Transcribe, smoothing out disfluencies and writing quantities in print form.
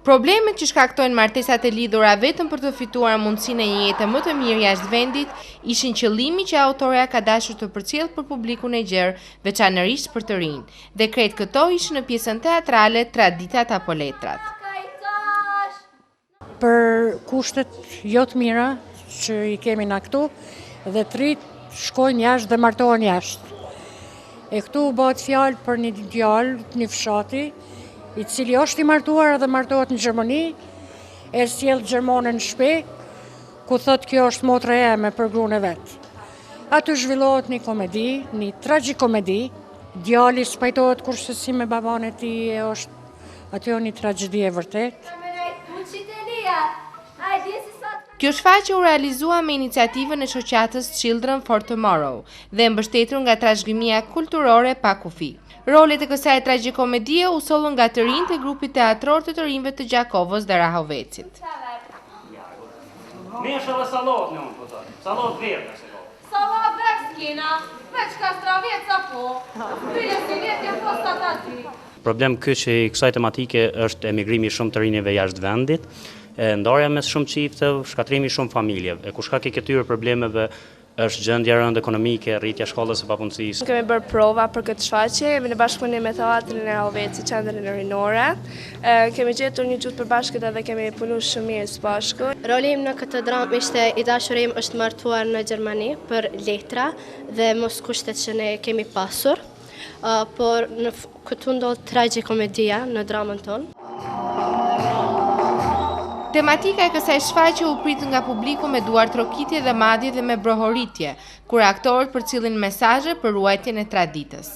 Problemet që shkaktojnë martesat e lidhura vetëm për të fituar mundësinë e një jete më të mirë jashtë vendit, ishin qëllimi që autorja ka dashur të përcjellë për publikun e gjerë, veçanërisht për të rinjtë. Dhe krejt këto ishin në pjesën teatrale Traditat apo letrat. Për kushtet jo të mira që i kemi na këtu dhe të rinjtë shkojnë jashtë dhe martohen jashtë. E këtu bëhet fjalë për një djalë të një fshati, i cili është i martuar edhe martohet në Gjermani, e sjell gjermonen në shpi, ku thotë kjo është motra jeme për grunë e vet. Aty zhvillohet një komedi, një tragjikomedi, djali s'pajtohet kurrsesi me babanë e tij e është aty o një tragjedi e vërtetë. Kjo shfaqje u realizua me iniciativën e shoqatës Children for Tomorrow dhe e mbështetur nga Trashëgimia Kulturore Pa Kufi. Rolet e kësaj tragjikomedie u sollën nga të rinjtë e grupit teatror të të rinjve të Gjakovës dhe Rahovecit. Mish edhe sallatë një unë po thot. Sallatë verdhë se ka. Sallatë verdhë s'kena, veç kastravjeca po. Bile sivjet janë po sa ta di. Problem kyç i kësaj tematike është emigrimi i shumë të rinjve jashtë vendit, ndarja mes shumë çifteve, shkatërrimi i shumë familjeve. E ku shkak i këtyre problemeve është gjendja e rëndë ekonomike, rritja e shkallës së papunësisë. Kemi bërë prova për këtë shfaqje, jemi në bashkëpunim me Teatrin e Rahovecit, Qendrën Rinore. Kemi gjetur një gjuhë të përbashkët edhe kemi punu shumë mirë së bashku. Roli im në këtë dramë ishte i dashuri im është martuar në Gjermani për letra dhe mos kushtet që ne kemi pasur. Por në këtu ndodh tragjikomedia në dramën tonë. Tematika e kësaj shfaqje u prit nga publiku me duartrokitje dhe madje dhe me brohoritje, kur aktorët përcillnin mesazhe për ruajtjen e traditës.